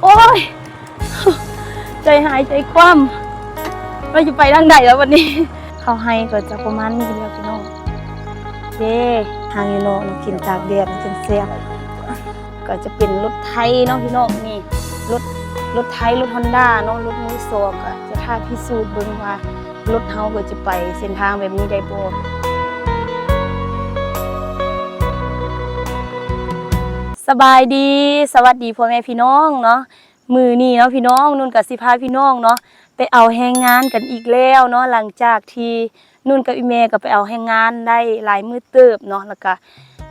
ໂອ້ຍ ໃຈຫາຍໃຈຄວ່ຳ ວ່າຊິໄປທາງໃດແລ້ວບັດນີ້. ເຂົ້າໄຮ່ກໍຈະປະມານນີ້ແຫຼະພີ່ນ້ອງເດ້. ຫາຢູ່ນອກເນາະ ກິນຕາກແດດມັນຈັ່ງແຊບ. ກໍຈະເປັນລົດໄຖເນາະພີ່ນ້ອງ. ນີ້ລົດ ລົດໄຖ ລົດຮອນດ້າເນາະ ລົດມືສອງ. ກໍຈະຖ້າພິສູດເບິ່ງວ່າ ລົດເຮົາກໍຈະໄປເສັ້ນທາງແບບນີ້ໄດ້ບໍ່? ສະບາຍດີ ສະຫວັດດີພໍ່ແມ່ພີ່ນ້ອງເນາະ. ມື້ນີ້ເນາະພີ່ນ້ອງ ນຸ່ນກໍຊິພາພີ່ນ້ອງເນາະ ໄປເອົາແຮງງານກັນອີກແລ້ວເນາະ. ຫຼັງຈາກທີ່ນຸ່ນກັບອີ່ແມ່ກໍໄປເອົາແຮງງານໄດ້ຫຼາຍມື້ເຕີບເນາະ ແລ້ວກໍ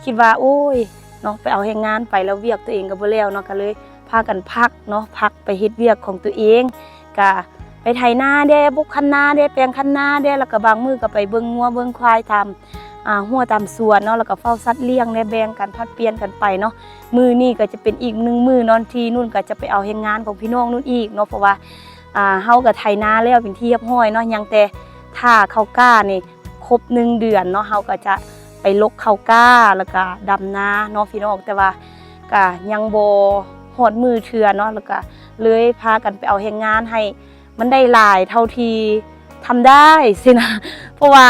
ຄິດວ່າ ໂອ້ຍ ເນາະ ໄປເອົາແຮງງານໄປແລ້ວວຽກຕົວເອງກໍບໍ່ແລ້ວເນາະ ກໍເລີຍພາກັນພັກເນາະ ພັກໄປເຮັດວຽກຂອງຕົວເອງ. ກະໄປໄຖນາແດ່ ບຸກຄັນນາແດ່ ແປງຄັນນາແດ່ ແລ້ວກະບາງມື້ກະໄປເບິ່ງງົວເບິ່ງຄວາຍຕາມ ອ່າ ຮົ້ວຕາມສວນເນາະ ແລ້ວກະເຝົ້າສັດລ້ຽງແດ່ ແບ່ງກັນຜັດປ່ຽນກັນໄປເນາະ. ມື້ນີ້ກະຈະເປັນອີກໜຶ່ງມື້ເນາະ ທີ່ນຸ່ນກະຈະໄປເອົາແຮງງານຂອງພີ່ນ້ອງນຸ່ນອີກເນາະ ເພາະວ່າ ອ່າ ເຮົາກະໄຖນາແລ້ວເປັນທີ່ຮຽບຮ້ອຍເນາະ ຍັງແຕ່ຖ້າເຂົ້າກ້ານີ້ ຄົບໜຶ່ງເດືອນເນາະ ເຮົາກໍຈະໄປລົກເຂົ້າກ້າ ແລ້ວກະດຳນາເນາະພີ່ນ້ອງ. ແຕ່ວ່າກະຍັງບໍ່ຮອດມື້ເທື່ອເນາະ ແລ້ວກະເລີຍພາກັນໄປເອົາແຮງງານໃຫ້ມັນໄດ້ຫຼາຍເທົ່າທີ່ທຳໄດ້ຊີ້ນະ ເພາະວ່າ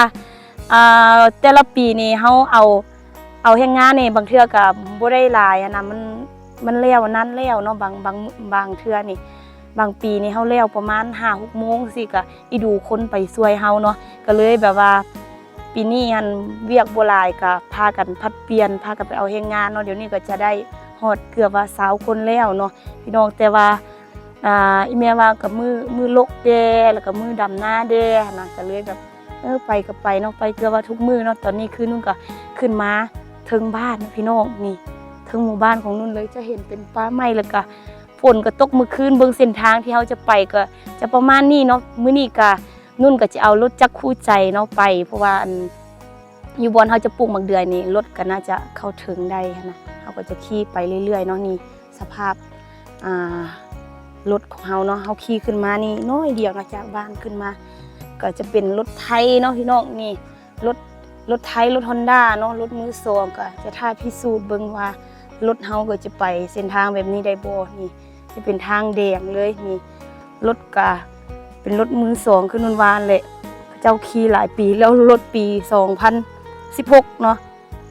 ອ່າ ແຕ່ລະປີນີ້ເຮົາເອົາ ເອົາແຮງງານນີ້ ບາງເທື່ອກໍບໍ່ໄດ້ຫຼາຍຫັ້ນນະ ມັນ ມັນແລ້ວນັ້ນແລ້ວເນາະ ບາງ ບາງ ບາງເທື່ອນີ້ ບາງປີນີ້ເຮົາແລ້ວປະມານຫ້າຫົກໂມງຊີ້ ກະອີ່ດູຄົນໄປຊ່ວຍເຮົາເນາະ ກະເລີຍແບບວ່າ ປີນີ້ຫັ້ນວຽກບໍ່ຫຼາຍ ກະພາກັນຜັດປ່ຽນ ພາກັນໄປເອົາແຮງງານເນາະ. ດຽວນີ້ກໍຈະໄດ້ຮອດເກືອບວ່າຊາວຄົນແລ້ວເນາະພີ່ນ້ອງ ແຕ່ວ່າ ອ່າ ອີ່ແມ່ວ່າກໍມື້ ມື້ລົກແດ່ ແລ້ວກໍມື້ດຳນາແດ່ຫັ້ນນະ ກໍເລີຍແບບ ເອີ ໄປກໍໄປເນາະ ໄປເກືອບວ່າທຸກມື້ເນາະ. ຕອນນີ້ຄືນຸ່ນກໍຂຶ້ນມາເທິງບ້ານເນາະພີ່ນ້ອງ ນີ້ເທິງໝູ່ບ້ານຂອງນຸ່ນເລີຍ ຈະເຫັນເປັນປ່າໄມ້ ແລ້ວກໍຝົນກໍຕົກມື້ຄືນ. ເບິ່ງເສັ້ນທາງທີ່ເຮົາຈະໄປກໍຈະປະມານນີ້ເນາະ. ມື້ນີ້ກໍນຸ່ນກໍຈະເອົາລົດຈັກຄູ່ໃຈເນາະໄປ ເພາະວ່າ ອັນ ຢູ່ບ່ອນເຮົາຈະປູກໝາກເດືອຍນີ້ ລົດກໍໜ້າຈະເຂົ້າເຖິງໄດ້ຫັ້ນນະ ເຮົາກໍຈະຂີ່ໄປເລື້ອຍໆເນາະ. ນີ້ສະພາບ ອ່າ ລົດຂອງເຮົາເນາະ ເຮົາຂີ່ຂຶ້ນມານີ້ໜ້ອຍດຽວເນາະ ຈາກບ້ານຂຶ້ນມາ ກໍຈະເປັນລົດໄຖເນາະພີ່ນ້ອງ. ນີ້ລົດ ລົດໄຖ ລົດຮອນດ້າເນາະ ລົດມືສອງ ກໍຈະຖ້າພິສູດເບິ່ງວ່າລົດເຮົາກໍຈະໄປເສັ້ນທາງແບບນີ້ໄດ້ບໍ່. ນີ້ຈະເປັນທາງແດງເລີຍ ນີ້ລົດກໍເປັນລົດມືສອງ ຄືນຸ່ນວ່າຫັ້ນແຫຼະ ເຂົາເຈົ້າຂີ່ຫຼາຍປີແລ້ວ ລົດປີສອງພັນສິບຫົກເນາະ.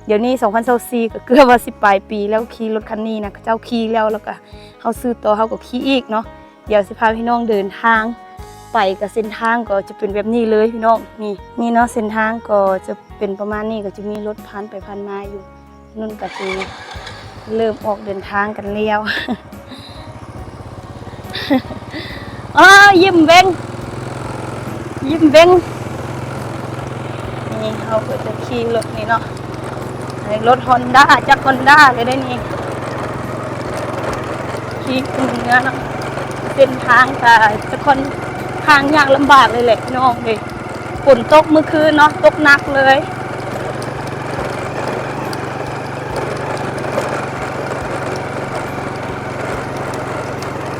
ດຽວນີ້ສອງພັນຊາວສີ່ ກໍເກືອບວ່າສິບປາຍປີແລ້ວ ຂີ່ລົດຄັນນີ້ນະ ເຂົາເຈົ້າຂີ່ແລ້ວ ແລ້ວກໍເຮົາຊື້ຕໍ່ ເຮົາກໍຂີ່ອີກເນາະ. ດຽວຊິພາພີ່ນ້ອງເດີນທາງໄປ ກໍເສັ້ນທາງກໍຈະເປັນແບບນີ້ເລີຍພີ່ນ້ອງ. ນີ້ ນີ້ເນາະ ເສັ້ນທາງກໍຈະເປັນປະມານນີ້ ກໍຈະມີລົດຜ່ານໄປຜ່ານມາຢູ່. ນຸ່ນກໍຊິເລີ່ມອອກເດີນທາງກັນແລ້ວ. ອ້າ ຍິ້ມເບັງ ຍິ້ມເບັງ. ນີ້ເຮົາກໍຈະຂີ່ລົດນີ້ເນາະ ອັນນີ້ລົດຮອນດ້າ ຈັກຮອນດ້າເລີຍເດ້ນີ້ ຂີ່ຂຶ້ນເມືອເນາະ. ເສັ້ນທາງກໍຈະຄ່ອນຂ້າງຍາກລຳບາກເລີຍແຫຼະພີ່ນ້ອງເອີຍ. ຝົນຕົກມື້ຄືນເນາະ ຕົກໜັກເລີຍ.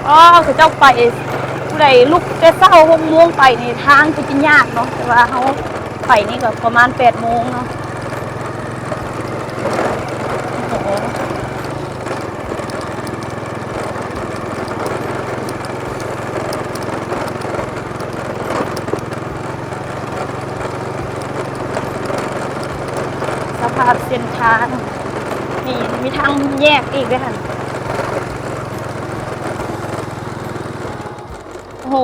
ອໍ ເຂົາເຈົ້າໄປ ຜູ້ໃດລຸກແຕ່ເຊົ້າຫົກໂມງໄປນີ້ ທາງຄືຈະຍາກເນາະ ແຕ່ວ່າເຮົາໄປນີ້ກໍປະມານແປດໂມງເນາະ. ໂອ້ໂຫ ສະພາບເສັ້ນທາງ ມີ ມີທາງແຍກອີກເດ້ຫັ້ນ. ໂອ້ໂຫ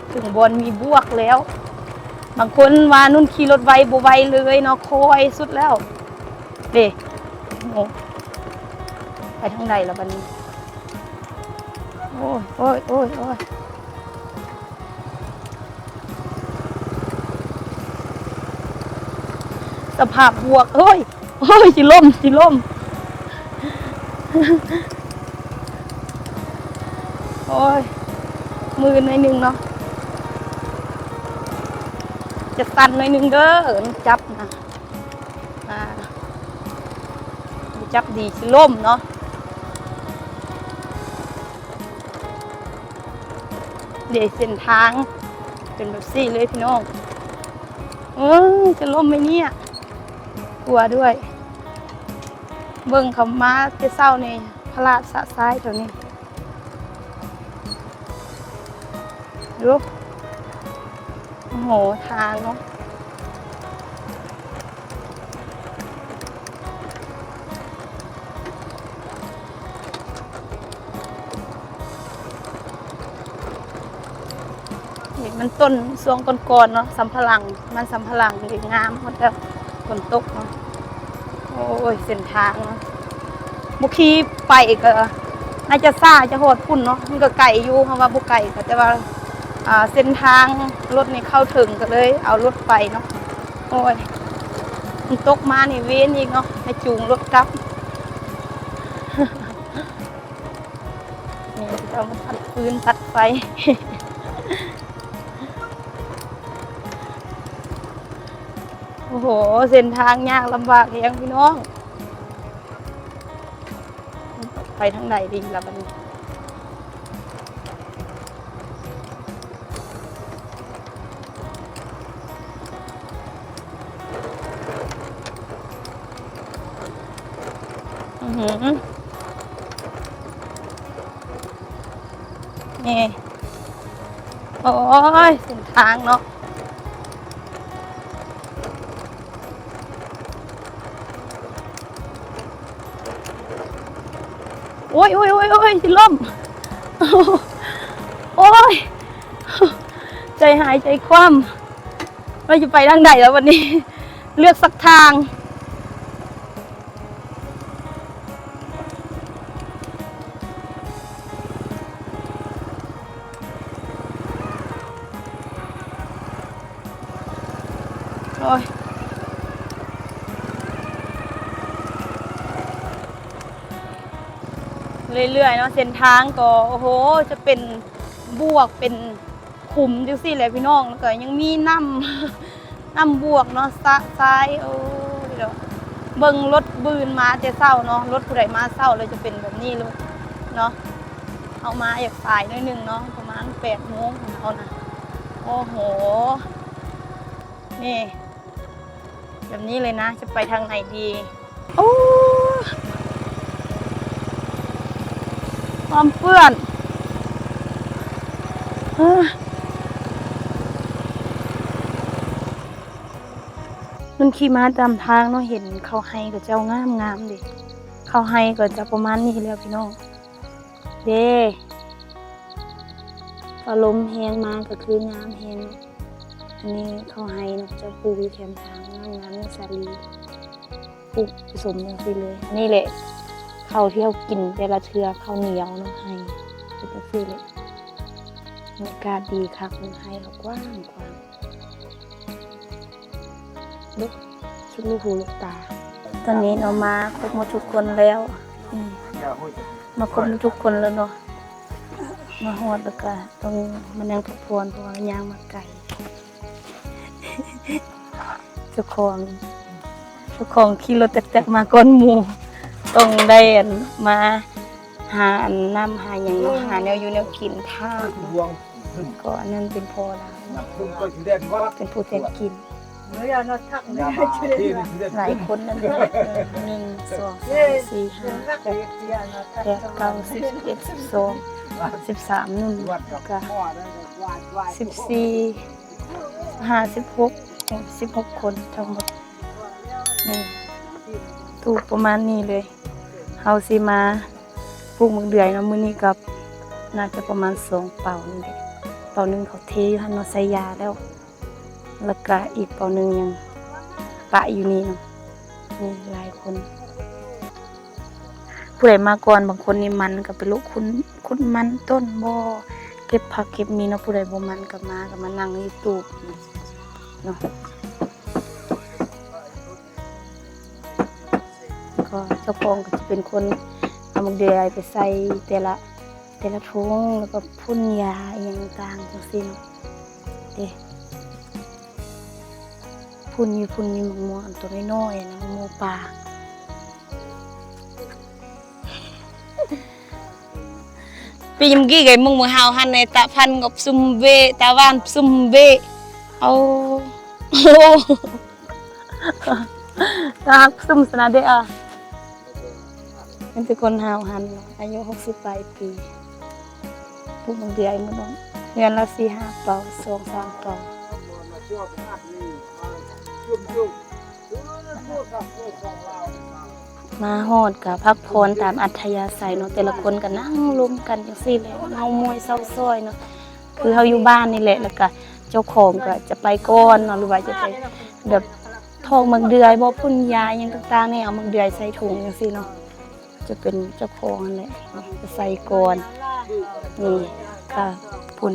ເຖິງບ່ອນມີບວກແລ້ວ. ບາງຄົນວ່ານຸ່ນຂີ່ລົດໄວ ບໍ່ໄວເລີຍເນາະ ຄ່ອຍສຸດແລ້ວເດ້. ໂອ້ ໄປທາງໃດລະບັດນີ້? ໂອ້ຍ ໂອ້ຍ ໂອ້ຍ ໂອ້ຍ ສະພາບບວກ ໂອ້ຍ ໂອ້ຍ ຊິລົ້ມ ຊິລົ້ມ ໂອ້ຍ ມືໜ້ອຍໜຶ່ງເນາະ ຈະສັ່ນໜ້ອຍໜຶ່ງເດີ ຈັບນະ ອ່າ ຈັບດີຊິລົ້ມເນາະ. ເດ ເສັ້ນທາງເປັນແບບນີ້ເລີຍພີ່ນ້ອງ. ເອີ ຈະລົ້ມໄໝເນຍ ກົວດ້ວຍ. ເບິ່ງເຂົາມາແຕ່ເຊົ້ານີ້ ພະລາດຊະຊາຍແຖວນີ້. ດູ ໂອ້ໂຫ ທາງເນາະ ນີ້ມັນຕົ້ນຊ່ວງກ່ອນໆເນາະ ສຳປະຫຼັງ ມັນສຳປະຫຼັງນີ້ງາມໝົດແລ້ວ ຝົນຕົກເນາະ. ໂອ້ຍ ເສັ້ນທາງເນາະ ບໍ່ຂີ່ໄປກໍໜ້າຈະຊ້າ ຈະຮອດພຸ້ນເນາະ ມັນກໍໄກຢູ່ ເຮົາວ່າບໍ່ໄກກໍ ແຕ່ວ່າ ອ່າ ເສັ້ນທາງລົດນີ້ເຂົ້າເຖິງ ກໍເລີຍເອົາລົດໄປເນາະ. ໂອ້ຍ ມັນຕົກມານີ້ເວນອີກເນາະ ໃຫ້ຈູງລົດກັບ. ນີ້ເຂົາເຈົ້າມາຕັດຟືນຕັດໄຟ. ໂອ້ໂຫ ເສັ້ນທາງຍາກລຳບາກແຮງພີ່ນ້ອງ ໄປທາງໃດດີລະບັດນີ້? ອືຫື ນີ້ ໂອ້ຍ ເສັ້ນທາງເນາະ. ໂອ້ຍ ໂອ້ຍ ໂອ້ຍ ໂອ້ຍ ຊິລົ້ມ ໂອ້ຍ ໃຈຫາຍໃຈຄວ່ຳ ວ່າຈະໄປທາງໃດແລ້ວບັດນີ້ ເລືອກສັກທາງ. ໂອ້ຍ ເລື້ອຍໆເນາະ ເສັ້ນທາງກໍ ໂອ້ໂຫ ຈະເປັນບວກ ເປັນ ຂຸມຈັ່ງຊີ້ແຫຼະພີ່ນ້ອງ ແລ້ວກໍຍັງມີນ້ຳ ນ້ຳບວກເນາະ ສະຊາຍ ໂອ້ຍເນາະ ເບິ່ງລົດບືນມາແຕ່ເຊົ້າເນາະ ລົດຜູ້ໃດມາເຊົ້າແລ້ວຈະເປັນແບບນີ້ໂລດເນາະ. ເຮົາມາຢາກສາຍໜ້ອຍໜຶ່ງເນາະ ປະມານແປດໂມງເຮົານະ. ໂອ້ໂຫ ນີ້ ແບບນີ້ເລີຍນະ ຈະໄປທາງໃດດີ? ໂອ້ ຄວາມເປື້ອນ ເອີ ມັນຂີ່ມາຕາມທາງເນາະ ເຫັນເຂົ້າໄຮ່ເຂົາເຈົ້າງາມໆເດ້ ເຂົ້າໄຮ່ກໍຈະປະມານນີ້ແລ້ວພີ່ນ້ອງ. ເດ້ ຟ້າລົມແຮງມາກໍຄືງາມແຮງເນາະ. ອັນນີ້ເຂົ້າໄຮ່ເນາະ ເຈົ້າປູກຢູ່ແຄມທາງ ງາມໆ ມີສາລີ ປູກປະສົມຈັ່ງຊີ້ເລີຍ. ອັນນີ້ແຫຼະເຂົ້າທີ່ເຮົາກິນແຕ່ລະເທື່ອ ເຂົ້າໜຽວເນາະ ໄຮ່ເປັນຈັ່ງຊີ້ແຫຼະ. ບັນຍາກາດດີຄັກເນາະ ໄຮ່ເຮົາກວ້າງໆ ເບິ່ງສຸດລູກຫູລູກຕາ. ຕອນນີ້ເນາະ ມາຄົບໝົດທຸກຄົນແລ້ວ ອືມ ມາຄົບໝົດທຸກຄົນແລ້ວເນາະ ມາຮອດແລ້ວກະຕ້ອງມານັ່ງພັກຜ່ອນ ເພາະວ່າຍ່າງມາໄກ. ເຈົ້າຂອງ ເຈົ້າຂອງຂີ່ລົດຕັກໆມາກ່ອນໝູ່ ຕ້ອງໄດ້ ອັນ ມາ ຫາອັນນ້ຳຫາຫຍັງເນາະ ເອີ ຫາແນວຢູ່ແນວກິນຖ້າ ກໍອັນນັ້ນເປັນພໍ່ລາວ ເປັນຜູ້ແຕ່ງກິນ ຫຼາຍຄົນນັ້ນ ເອີ ໜຶ່ງ ສອງ ສາມ ສີ່ ຫ້າ ຫົກ ແປດ ເກົ້າ ສິບ ສິບເອັດ ສິບສອງ ສິບສາມ ໜຶ່ງ ກະ ສິບສີ່ ຫ້າ ສິບຫົກ ສິບຫົກຄົນທັງໝົດ. ນີ້ ຕູ້ປະມານນີ້ເລີຍ ເຮົາຊິມາປູກໝາກເດືອຍເນາະ ມື້ນີ້ກໍໜ້າຈະປະມານສອງເປົານີ້ແຫຼະ ເປົາໜຶ່ງເຂົາເທຢູ່ຫັ້ນເນາະ ໃສ່ຢາແລ້ວ ແລ້ວກະອີກເປົາໜຶ່ງຍັງປະຢູ່ນີ້ເນາະ. ນີ້ຫຼາຍຄົນ ຜູ້ໃດມາກ່ອນ ບາງຄົນນີ້ໝັ່ນກໍໄປເລາະຂຸດ ຂຸດມັນຕົ້ນບໍ່ ເກັບຜັກເກັບມີເນາະ ຜູ້ໃດບໍ່ໝັ່ນກໍມາ ກໍມານັ່ງຢູ່ຕູບເນາະ. ກໍເຈົ້າຂອງກໍຈະເປັນຄົນເອົາໝາກເດືອຍໄປໃສ່ແຕ່ລະ ແຕ່ລະຖົງ ແລ້ວກໍພົ່ນຢາອີ່ຫຍັງຕ່າງຈັ່ງຊີ້ເນາະ ເດ້ ພົ່ນຢູ່ ພົ່ນຢູ່ໝາກມ່ວງອັນໂຕນ້ອຍໆນະ ໝາກມ່ວງປ່າ. ປີມກີ້ໄກມຸງມືເຮົາຫັ້ນໃນຕາພັນກັບຊຸມເວ ຕາຫວານຊຸມເວ ເອົາ ຕາຮັກຊຸມສະນະເດອາ ມັນຄືຄົນເຮົາຫັ້ນ ອາຍຸຫົກສິບປາຍປີ ປູກມັນເດືອຍໝົດເນາະ. ເຮືອນລະສີ່ຫ້າເປົາ ສອງສາມເປົາ. ມາຮອດກະພັກຜ່ອນຕາມອັດທະຍາໄສເນາະ, ແຕ່ລະຄົນກະນັ່ງລົມກັນຈັ່ງຊີ້ແຫຼະ, ເມົາມອຍເຊົາຊອຍເນາະ. ຄືເຮົາຢູ່ບ້ານນີ້ແຫຼະ ແລ້ວກະເຈົ້າຂອງກະຈະໄປກ່ອນເນາະ ຫຼືວ່າຈະໄປແບບຖອກໝາກເດືອຍບໍ ພົ່ນຢາຫຍັງຕ່າງໆນີ້ ເອົາໝາກເດືອຍໃສ່ຖົງຈັ່ງຊີ້ເນາະ. ຈະເປັນເຈົ້າຂອງຫັ້ນແຫຼະ ໃສ່ກ່ອນ. ນີ້ກະພຸ້ນ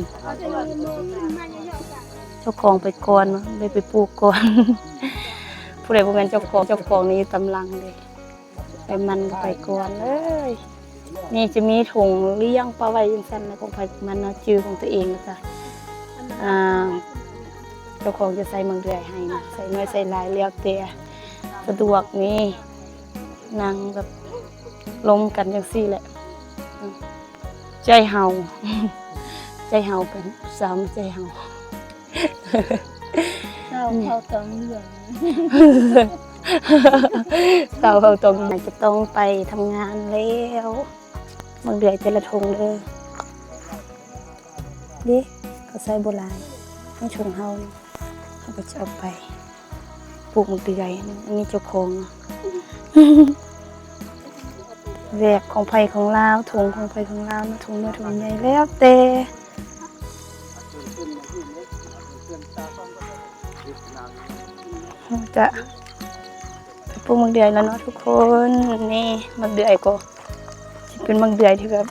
ເຈົ້າຂອງໄປກ່ອນເນາະ ໄດ້ໄປປູກກ່ອນ. ຜູ້ໃດບໍ່ແມ່ນເຈົ້າຂອງ ເຈົ້າຂອງນີ້ຢູ່ຕາມຫຼັງເດ້. ໄປໝັ່ນກະໄປກ່ອນເລີຍ. ນີ້ຈະມີຖົງລຽງປະໄວ້ຈັ່ງຊັ້ນນະ ຂອງໃຜຂອງມັນເນາະ, ຈື່ຂອງຕົວເອງ ແລ້ວກະ ອ່າ ເຈົ້າຂອງຈະໃສ່ໝາກເດືອຍໃຫ້ນະ, ໃສ່ໜ້ອຍໃສ່ຫຼາຍ ແລ້ວແຕ່ສະດວກ. ນີ້ນັ່ງແບບລົມກັນຈັ່ງຊີ້ແຫຼະ. ໃຈເຮົາ ໃຈເຮົາກັນ ສາວໃຈເຮົາ. ສາວເຜົ່າຕອງເຫຼືອງ ສາວເຜົ່າຕອງເຫຼືອງ ຈະຕ້ອງໄປທຳງານແລ້ວ. ໝາກເດືອຍແຕ່ລະຖົງເດີ ເດ້ ເຂົາໃສ່ບໍ່ຫຼາຍ ໃນຖົງເຮົາ ເຮົາກະຈະເອົາໄປປູກໝາກເດືອຍ. ອັນນີ້ເຈົ້າຂອງ ແບກຂອງໃຜຂອງລາວ ຖົງຂອງໃຜຂອງລາວເນາະ, ຖົງນ້ອຍຖົງໃຫຍ່ແລ້ວແຕ່. ເຮົາຈະໄປປູກໝາກເດືອຍແລ້ວເນາະທຸກຄົນ. ນີ້ໝາກເດືອຍກະຊິເປັນໝາກເດືອຍທີ່ແບບ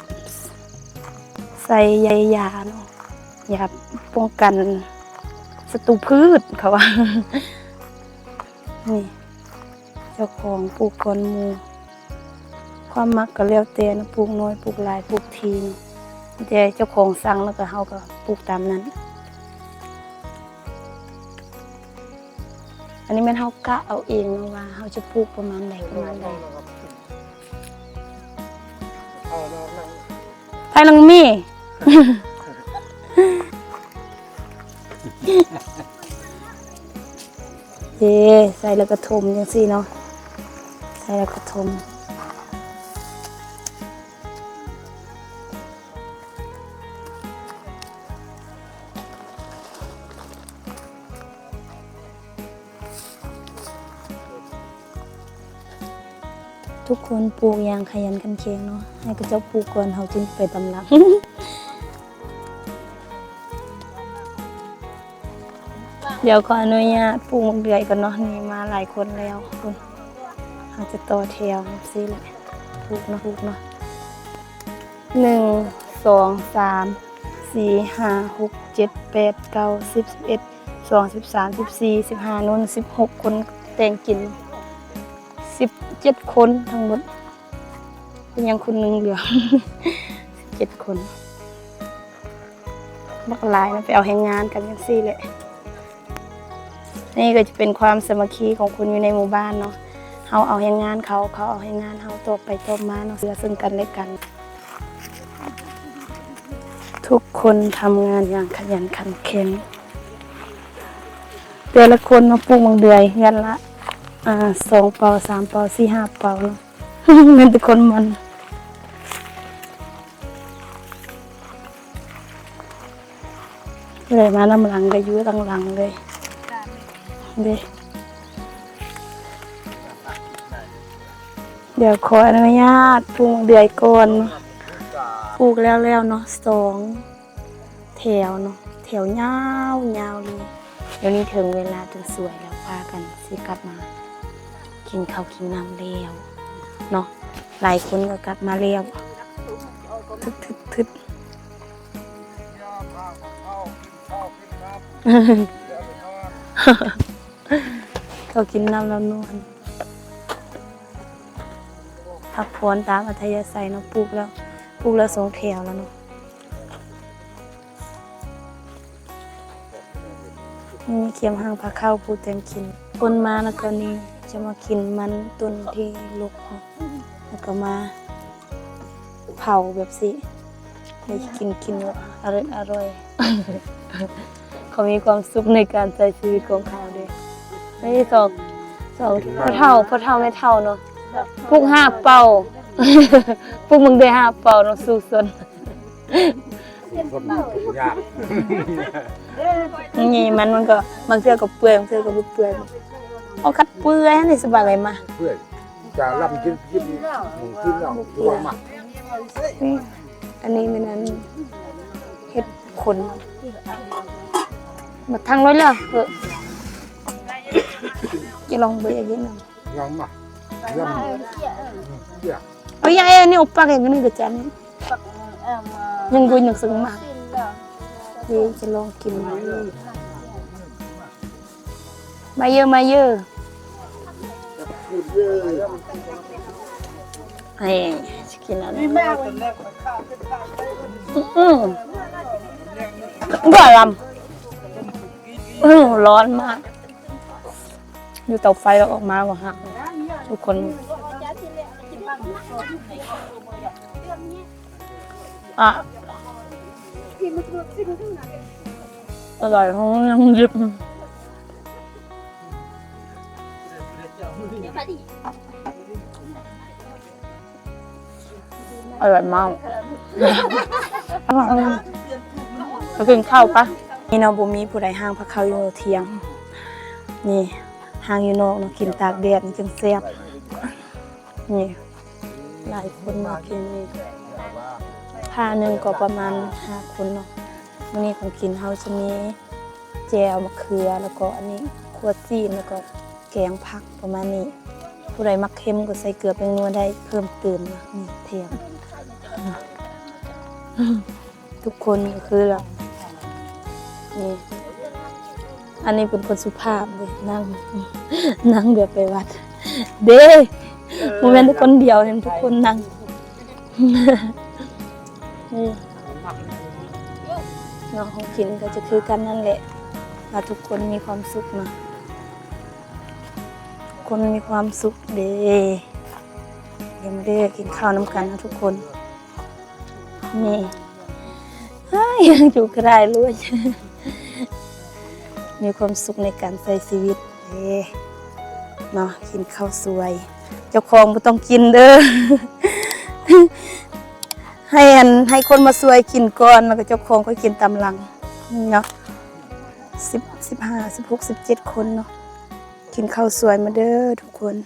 ໃສ່ໃຍຢາເນາະ, ຢາປ້ອງກັນສັດຕູພືດເຂົາວ່າ. ນີ້ເຈົ້າຂອງປູກກ່ອນໝູ່. ຄວາມມັກກະແລ້ວແຕ່ເນາະ, ປູກໜ້ອຍ ປູກຫຼາຍ ປູກຖີ່ ແຕ່ເຈົ້າຂອງສັ່ງແລ້ວກະເຮົາກະປູກຕາມນັ້ນ. ອັນນີ້ແມ່ນເຮົາກະເອົາເອງເນາະ ວ່າເຮົາຈະປູກປະມານໃດ ປະມານໃດ. ໄປຫຼັງມີ ເດ ໃສ່ແລ້ວກະຖົມຈັ່ງຊີ້ເນາະ, ໃສ່ແລ້ວກະຖົມ. ທຸກຄົນປູກຢ່າງຂະຫຍັນຂັນແຂງເນາະ, ໃຫ້ເຂົາເຈົ້າປູກກ່ອນ ເຮົາຈຶ່ງໄປຕາມຫຼັງ. ດຽວຂໍອະນຸຍາດປູກໝາກເດືອຍກ່ອນເນາະ, ນີ້ມາຫຼາຍຄົນແລ້ວ. ເຮົາຈະຕໍ່ແຖວຈັ່ງຊີ້ແຫຼະ ປູກເນາະ ປູກເນາະ. ໜຶ່ງ ສອງ ສາມ ສີ່ ຫ້າ ຫົກ ເຈັດ ແປດ ເກົ້າ ສິບ ສິບເອັດ ສິບສອງ ສິບສາມ ສິບສີ່ ສິບຫ້າ ໂນ້ນ ສິບຫົກຄົນແຕ່ງກິນ ສິບເຈັດຄົນທັງໝົດ. ເປັນຫຍັງຄົນໜຶ່ງເຫຼືອ ສິບເຈັດຄົນ ບັກຫຼາຍນະ, ໄປເອົາແຮງງານກັນຈັ່ງຊີ້ແຫຼະ. ນີ້ກະຈະເປັນຄວາມສາມັກຄີຂອງຄົນຢູ່ໃນໝູ່ບ້ານເນາະ, ເຮົາເອົາແຮງງານເຂົາ ເຂົາເອົາແຮງງານເຮົາ ຕອບໄປຕອບມາເນາະ ເຫຼືອເຊິ່ງກັນແລະກັນ. ທຸກຄົນທຳງານຢ່າງຂະຫຍັນຂັນແຂງ, ແຕ່ລະຄົນມາປູກໝາກເດືອຍເຮືອນລະ ອ່າ ສອງເປົາ ສາມເປົາ ສີ່ ຫ້າເປົາເນາະ. ແມ່ນແຕ່ຄົນໝັ່ນ ຜູ້ໃດມານຳຫຼັງກະຢູ່ທາງຫຼັງເລີຍເດ້. ດຽວຂໍອະນຸຍາດປູກເດືອຍກ່ອນ, ປູກແລ້ວໆເນາະ ສອງ ແຖວເນາະ ແຖວຍາວໆເລີຍ. ດຽວນີ້ເຖິງເວລາຕົວສວຍແລ້ວ ພາກັນຊິກັບມາກິນເຂົ້າກິນນ້ຳແລ້ວເນາະ, ຫຼາຍຄົນກະກັບມາແລ້ວ. ທຶດໆໆ ເຂົ້າກິນນ້ຳແລ້ວນອນ ພັກຜ່ອນຕາມອັດທະຍາໄສເນາະ. ປູກແລ້ວ ປູກແລ້ວສອງແຖວແລ້ວເນາະ. ນີ້ຂຽມຮ່າງພາເຂົ້າ ປູແຕ່ງກິນ. ຄົນມາແລ້ວກະນີ້ຈະມາກິນມັນຕົ້ນທີ່ລົກເນາະ ແລ້ວກະມາເຜົາແບບຊີ້ ໄດ້ກິນ ກິນແບບອະເລິດອະລ່ອຍ. ເຂົາມີຄວາມສຸກໃນການໃຊ້ຊີວິດຂອງເຂົາເດ້. ນີ້ສອງ ສອງ ພໍ່ເຖົ້າ ພໍ່ເຖົ້າແມ່ເຖົ້າເນາະ ປູກຫ້າເປົາ ປູກໝາກເດືອຍຫ້າເປົາເນາະ ສູ້ຊົນ. ຄົນທຸກຍາກ. ນີ້ມັນ ມັນກໍບາງເທື່ອກໍເປື່ອຍ ບາງເທື່ອກໍບໍ່ເປື່ອຍ. ເອົາຄັດເປື່ອຍຫັ້ນນີ້ ສະບາຍໄວມາ. ເປື່ອຍ ຈະລຳກິນ ກິນ ກິນແລ້ວ ບໍ່ເປື່ອຍ ມາ. ນີ້ ອັນນີ້ແມ່ນອັນເຫັດຂົນ ມາທັງນ້ອຍແລ້ວ. ເອີ ຈະລອງເບິ່ງອີກໜຶ່ງ. ຍັງມາ ຍັງ ເອົາຢ່າງ ເອົານີ້ອອກປາກອີກໜຶ່ງກະຈັນ ຍັງຢູ່ໜັງສືມາ. ເອີ ຈະລອງກິນ ມາເຢີ ມາເຢີ. ເອີ ຊິກິນອັນນີ້ ອືມ ບໍ່ລຳ ອືມ ຮ້ອນມາກ. ຢູ່ເຕົາໄຟແລ້ວອອກມາກໍຮັກ ທຸກຄົນ. ອ່ະ ອະຮ່ອຍ ຍັງດິບ. ອະຮ່ອຍມາກ ໄປກິນເຂົ້າປະ. ນີ້ເນາະ ບໍ່ມີຜູ້ໃດຫ້າງພາເຂົ້າຢູ່ທ່ຽງ. ນີ້ ຫ້າງຢູ່ນອກເນາະ ກິນຕາກແດດມັນຈຶ່ງແຊບ. ນີ້ ຫຼາຍຄົນມາກິນນີ້ ພາໜຶ່ງກໍປະມານຫ້າຄົນເນາະ. ມື້ນີ້ຂອງກິນເຮົາຈະມີແຈ່ວມະເຂືອ ແລ້ວກໍອັນນີ້ຂົ້ວຊີ້ນ ແລ້ວກໍແກງຜັກ ປະມານນີ້. ຜູ້ໃດມັກເຄັມກໍໃສ່ເກືອແປ້ງນົວໄດ້ເພີ່ມເຕີມນະ. ນີ້ແຖມ ທຸກຄົນກໍຄືລະ ນີ້ ອັນນີ້ເປັນຄົນສຸພາບເດ້ ນັ່ງ ນັ່ງແບບໄປວັດເດ້. ບໍ່ແມ່ນແຕ່ຄົນດຽວເດ້ ທຸກຄົນນັ່ງ. ນີ້ ເນາະ ຂອງກິນກໍຈະຄືກັນນັ້ນແຫຼະ ວ່າທຸກຄົນມີຄວາມສຸກເນາະ. ຄົນມີຄວາມສຸກເດ້ ເດີມາເດີ ກິນເຂົ້ານຳກັນເນາະທຸກຄົນ. ນີ້ ເຮີ້ຍ ຢູ່ກໍໄດ້ລວຍ ມີຄວາມສຸກໃນການໃຊ້ຊີວິດເດ້ເນາະ. ກິນເຂົ້າສວຍ ເຈົ້າຂອງບໍ່ຕ້ອງກິນເດີ ໃຫ້ອັນ ໃຫ້ຄົນມາຊ່ວຍກິນກ່ອນ ແລ້ວກໍເຈົ້າຂອງຄ່ອຍກິນຕາມຫຼັງເນາະ. ສິບ ສິບຫ້າ ສິບຫົກ ສິບເຈັດຄົນເນາະ. ກິນເຂົ້າສວຍມາເດີທຸກຄົນ.